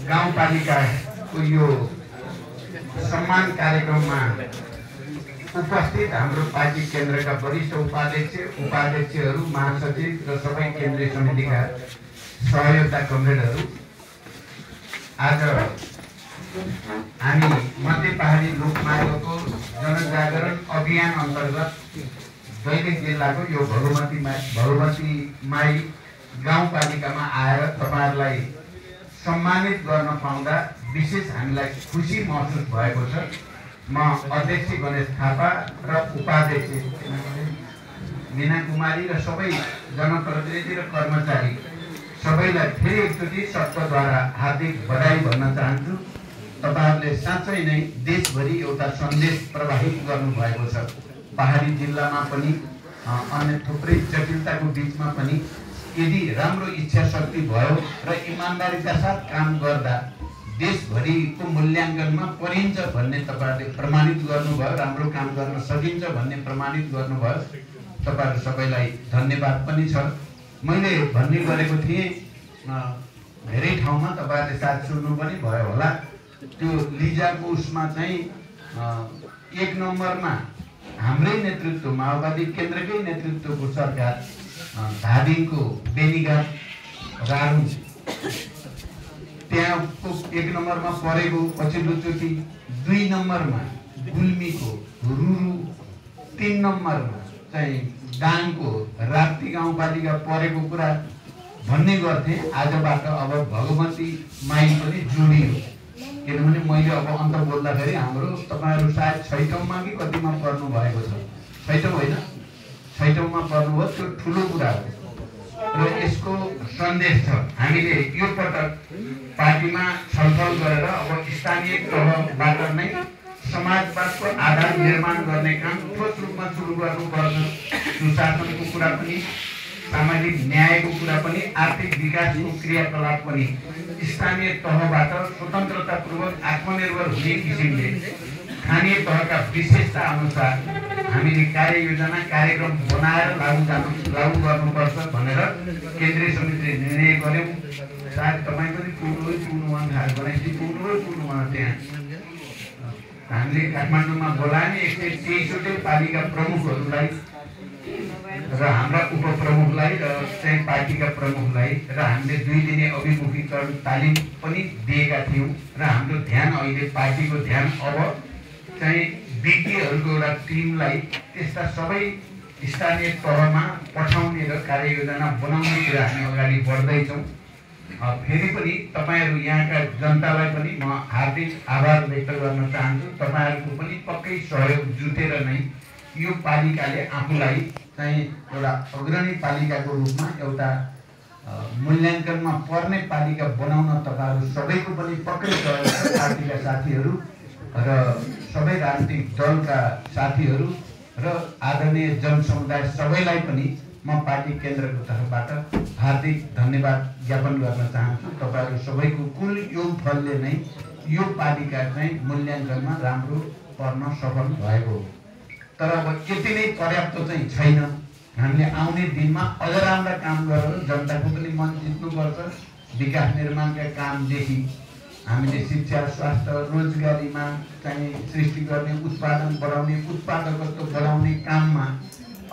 गाउँपालिकाको यो सम्मान कार्यक्रममा उपस्थित हाम्रो पार्टी केन्द्रका वरिष्ठ उपाध्यक्षहरू, महासचिव र सबै केन्द्रीय समितिका सहयोगका कमरेडहरू, आज हामी मध्य पहाडी लोकमार्गको जनजागरण अभियान अन्तर्गत दैलेख जिल्लाको यो भगवती माई गाउँपालिकामा आएर तपाईहरुलाई सम्मानित गर्न पाउँदा विशेष हामीलाई खुसी महसुस भएको छ। म अध्यक्ष गणेश थापा र उपाध्यक्ष मीना कुमारी र सबै जनप्रतिनिधि र कर्मचारी सबैलाई फेरि एकचोटि सबैद्वारा हार्दिक बधाई भन्न चाहन्छु। तपाईहरुले साँच्चै नै देशभरि एउटा सन्देश प्रवाहित गर्नुभएको छ। पहाडी जिल्लामा पनि अन्य थुप्रै जटिलताको बीचमा पनि यदि राम्रो इच्छा शक्ति भयो र इमानदारीका साथ काम गर्दा देशभरिको मूल्याङ्कनमा परिन्छ भन्ने तपाईहरुले प्रमाणित गर्नुभयो। राम्रो काम गर्न सकिन्छ भन्ने प्रमाणित गर्नुभयो। तपाईहरु सबैलाई धन्यवाद पनि छ। मैले भन्ने गरेको थिएँ धेरै ठाउँमा तपाईहरुले साथ सुन्नु पनि भयो होला। त्यो लिजाको उसमा चाहिँ 1 नम्बरमा हाम्रै नेतृत्व माओवादी केन्द्रकै नेतृत्वको सरकार धादिङको बेनीघाट रारू त्यहाँको 1 नम्बरमा परेको, पछिल्लोचोटि 2 नम्बरमा गुल्मीको रुरु, 3 नम्बरमा चाहिँ दाङको राप्ती गाउँपालिका परेको कुरा भन्ने गर्थे। आजबाट अब भगवती माई पनि जोडियो। किनभने मैले अब अन्त बोल्दाखेरि हाम्रो तपाईहरु सायद 6 ठाउँमा कि कतिमा पर्नु भएको छ, 6 ठाउँ होइन 6 ठाउँमा पर्नुभयो। त्यो ठुलो कुरा हो र यसको सन्देश छ। हामीले यो पटक पार्टीमा छलफल गरेर अब स्थानीय तहबाट नै समाजवादको आधार निर्माण गर्ने काम ठोस रूपमा सुरु गर्नुपर्छ। सुशासनको कुरा पनि, सामाजिक न्यायको कुरा पनि, आर्थिक विकासको क्रियाकलाप पनि स्थानीय तहबाट स्वतन्त्रतापूर्वक आत्मनिर्भर हुने किसिमले स्थानीय तहका विशेषता अनुसार हामीले कार्ययोजना कार्यक्रम बनाएर लागू गर्नुपर्छ भनेर केन्द्रीय समितिले निर्णय गर्यो। सायद तपाईँ पनि पुग्नुभयो त्यहाँ हामीले काठमाडौँमा बोलायौँ 123 पालिका प्रमुखहरूलाई र हाम्रा उपप्रमुखलाई र चाहिँ पार्टीका प्रमुखलाई र हामीले 2 दिने अभिमुखीकरण तालिम पनि दिएका थियौँ। र हाम्रो ध्यान अहिले पार्टीको ध्यान अब चाहिँ विज्ञहरूको एउटा टिमलाई त्यस्ता सबै स्थानीय तहमा पठाउने र कार्ययोजना बनाउने कुरा हामी अगाडि बढ्दैछौँ। फेरि पनि तपाईहरु यहाँका जनतालाई पनि म हार्दिक आभार व्यक्त गर्न चाहन्छु। तपाईहरुको पनि पक्कै सहयोग जुटेर नै यो पालिकाले आफूलाई चाहिँ एउटा अग्रणी पालिकाको रूपमा एउटा मूल्याङ्कनमा पर्ने पालिका बनाउन तपाईहरु सबैको पनि पक्कै सहयोग छ। पार्टीका साथीहरू र सबै राजनीतिक दलका साथीहरू र आदरणीय जनसमुदाय सबैलाई पनि म पार्टी केन्द्रको तर्फबाट हार्दिक धन्यवाद ज्ञापन गर्न चाहन्छु। तपाईहरु सबैको कुल योगफलले नै यो पालिका चाहिँ मूल्याङ्कनमा राम्रो पर्न सफल भएको हो। तर अब यति नै पर्याप्त चाहिँ छैन। हामीले आउने दिनमा अझ राम्रा काम गरेर जनताको पनि मन जित्नुपर्छ। विकास निर्माणका कामदेखि हामीले शिक्षा, स्वास्थ्य, रोजगारीमा चाहिँ सृष्टि गर्ने, उत्पादन बढाउने, उत्पादकत्व बढाउने काममा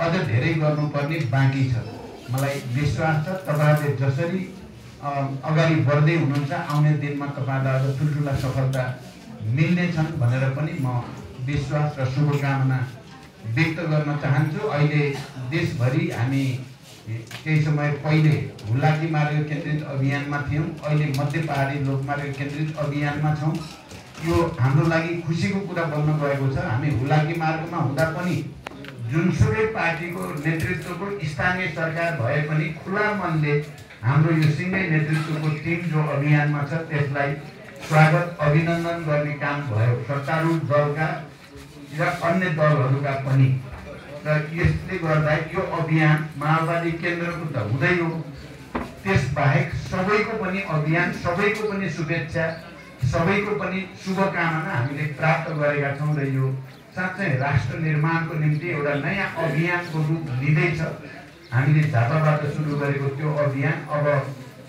अझ धेरै गर्नुपर्ने बाँकी छ। मलाई विश्वास छ तपाईहरुले जसरी अगाडि बढ्दै हुनुहुन्छ आउने दिनमा तपाईहरुलाई अझ ठुल्ठुला सफलता मिल्नेछन् भनेर पनि म विश्वास र शुभकामना व्यक्त गर्न चाहन्छु। अहिले देशभरि हामी केही समय पहिले हुलाकी मार्ग केन्द्रित अभियानमा थियौँ, अहिले मध्य पहाडी लोकमार्ग केन्द्रित अभियानमा छौँ। यो हाम्रो लागि खुसीको कुरा बन्न गएको छ। हामी हुलाकी मार्गमा हुँदा पनि जुनसुकै पार्टीको नेतृत्वको स्थानीय सरकार भए पनि खुला मनले हाम्रो यो सिंगै नेतृत्वको टिम जो अभियानमा छ त्यसलाई स्वागत अभिनन्दन गर्ने काम भयो सत्तारूढ दलका र अन्य दलहरूका पनि। र यसले गर्दा यो अभियान माओवादी केन्द्रको त हुँदै हो, त्यसबाहेक सबैको पनि अभियान, सबैको पनि शुभेच्छा, सबैको पनि शुभकामना हामीले प्राप्त गरेका छौँ। र यो साँच्चै राष्ट्र निर्माणको निम्ति एउटा नयाँ अभियानको रूप लिँदैछ। हामीले झापाबाट सुरु गरेको त्यो अभियान अब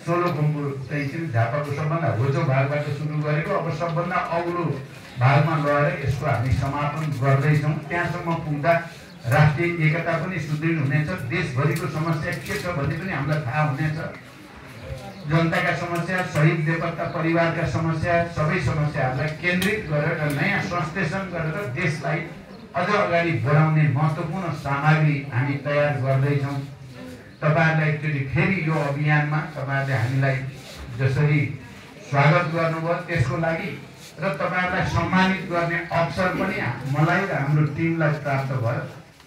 सोलुखुम्बु चाहिँ झापाको सबभन्दा होचो भागबाट सुरु गरेको अब सबभन्दा अग्लो भागमा लगेर यसको हामी समापन गर्दैछौँ। त्यहाँसम्म पुग्दा राष्ट्रिय एकता पनि सुदृढ हुनेछ, देशभरिको समस्या के छ भन्ने पनि हामीलाई थाहा हुनेछ। जनताका समस्या, शहीद बेपत्ता परिवारका समस्या, सबै समस्याहरूलाई केन्द्रित गरेर नयाँ संश्लेषण गरेर देशलाई अझ अगाडि बढाउने महत्त्वपूर्ण सामग्री हामी तयार गर्दैछौँ। तपाईहरुलाई एकचोटि फेरि यो अभियानमा तपाईहरुले हामीलाई जसरी स्वागत गर्नुभयो त्यसको लागि र तपाईहरुलाई सम्मानित गर्ने अवसर पनि मलाई र हाम्रो टिमलाई प्राप्त भयो,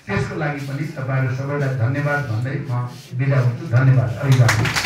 त्यसको लागि पनि तपाईहरु सबैलाई धन्यवाद भन्दै म बिदा हुन्छु। धन्यवाद।